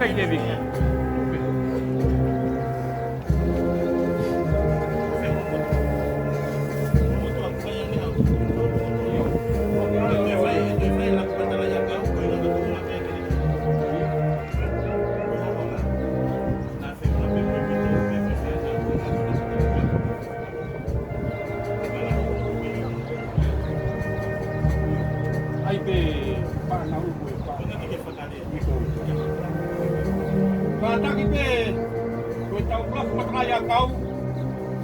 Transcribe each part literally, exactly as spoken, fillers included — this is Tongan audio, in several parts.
Tape David. ʻAi pē fānau ko e fānau. Kātaki pē, ko e tau ʻuluaki matalaʻiʻakau,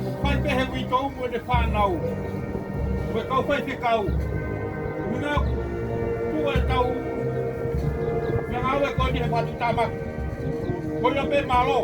ʻoku fai pē he uitou mo ʻene fānau. Ko e kau faifekau. Minga ku e tau, minga ue ko eni he fatu tamaki. Ko ia pē mālō.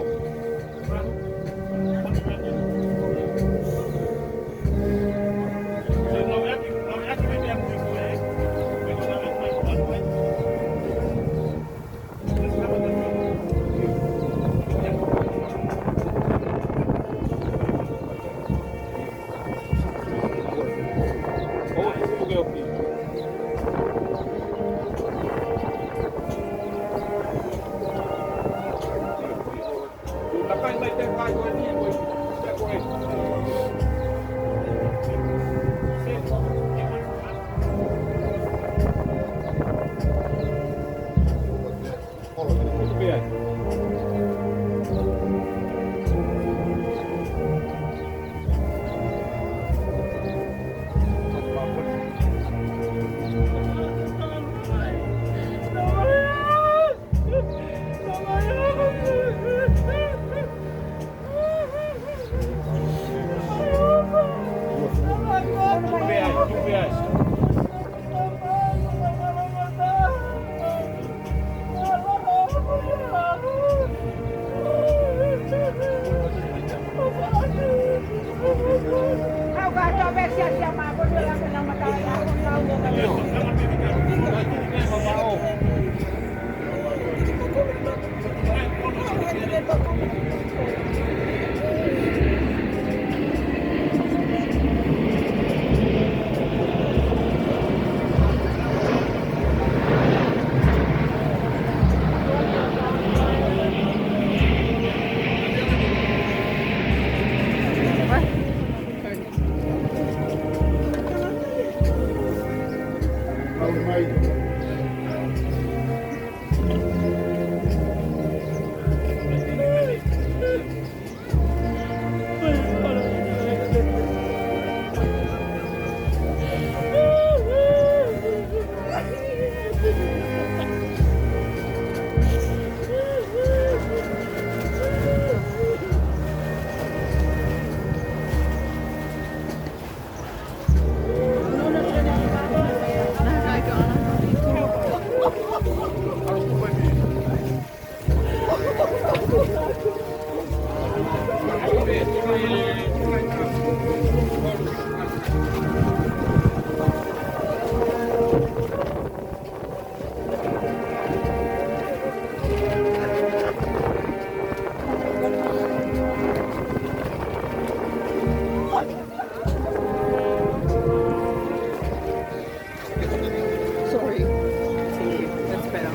Sorry. Thank you. That's better.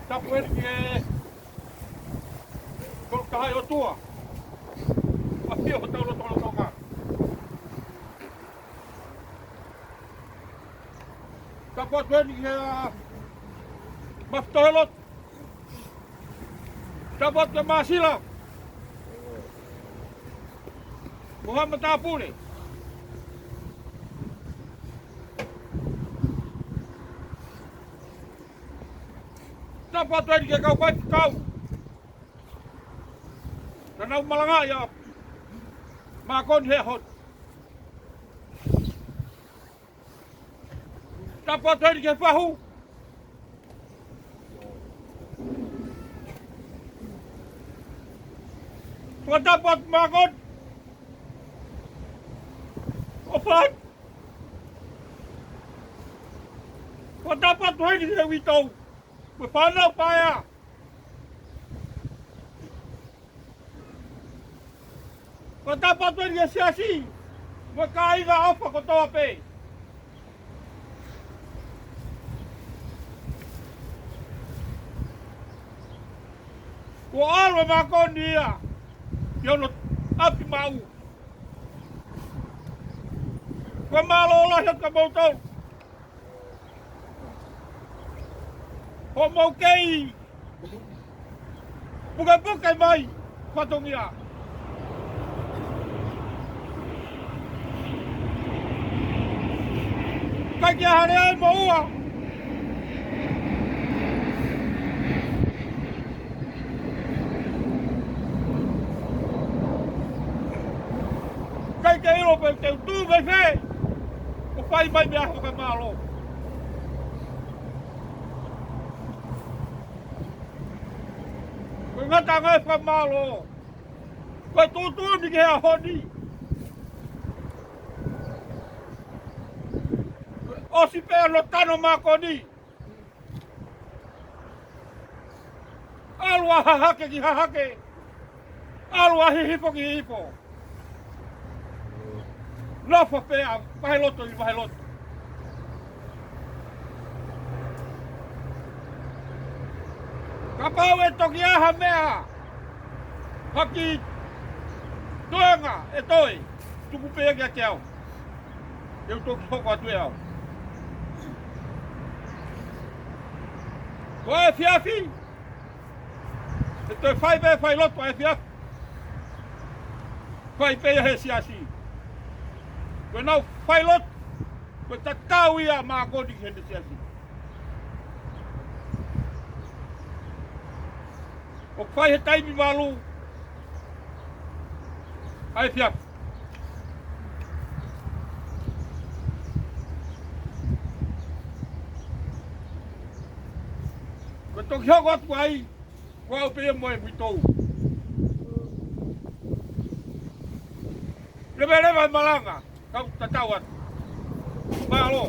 Tapu eni ki he Tolu Tahaʻi ʻOtua. ʻAfio hotau lotolotonga. Tapu atu eni ki he, ā, Mafi Tohi Lotu. Tapu atu ki he Māsila mo haʻa matāpule. Tapu atu eni ki he kau faifekau naʻa nau malangaʻi ʻa Makoni he ʻaho ni. Tapu atu eni ki he fahu. Fakatapu atu Makoni. ʻOfa atu. Fakatapu atu heni ki he uitou mo e fānau paea. Fakatapu atu eni ki he siasi mo e kāinga ʻofa kotoa pē. Kuo ʻalu ʻa Makoni ia ki hono ʻapi maʻu. Ko e mālō lahi atu kia moutolu. Hoʻomou kei pukepuke mai fatongia. ʻIkai ke ʻi ai ha lea ʻe moʻua. ʻIkai ke ʻilo pe te u tuʻu mei fē ʻo fai mai meʻa fakamālō. Ko e ngataʻanga e fakamālō ko e tuʻutuʻuni ki he ʻaho ni. ʻOsi pē hono tano ʻa Makoni, ʻalu ʻa Hahake ki Hahake, ʻalu ʻa Hihifo ki Hihifo. Nofo pē ʻa Vaheloto ʻi Vaheloto. Kapau ʻe toki ʻi ai ha meʻa, ha kiʻi toenga ʻe toe, tuku pē ia kiate au. Te u toki hoko atu ʻe au. ʻAefiafi. ʻE toe fai pē failotu ʻaefiafi. Fai pē ia he siasi. Ko ʻenau failotu, ko e tatau ia ʻa Makoni ki heʻene siasi. ʻOku fai he taimi valu ʻaefiafi. Ko e toki hoko atu ai, ko au pē ia mo e uitou. Leveleva e malanga, kau tatau atu. Mālō.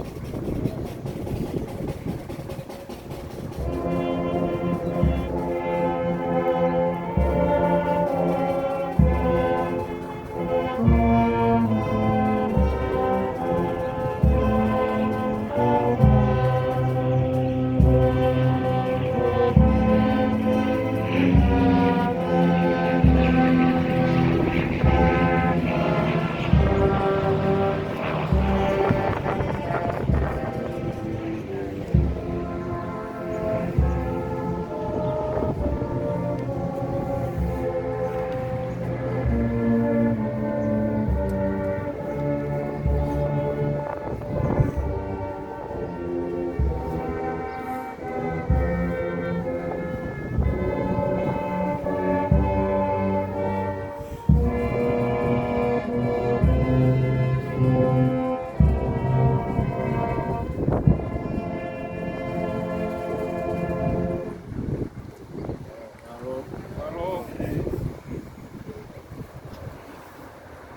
Mālō. Mālō.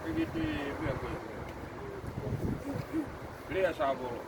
Piki ti pia ko. Lea Savolo.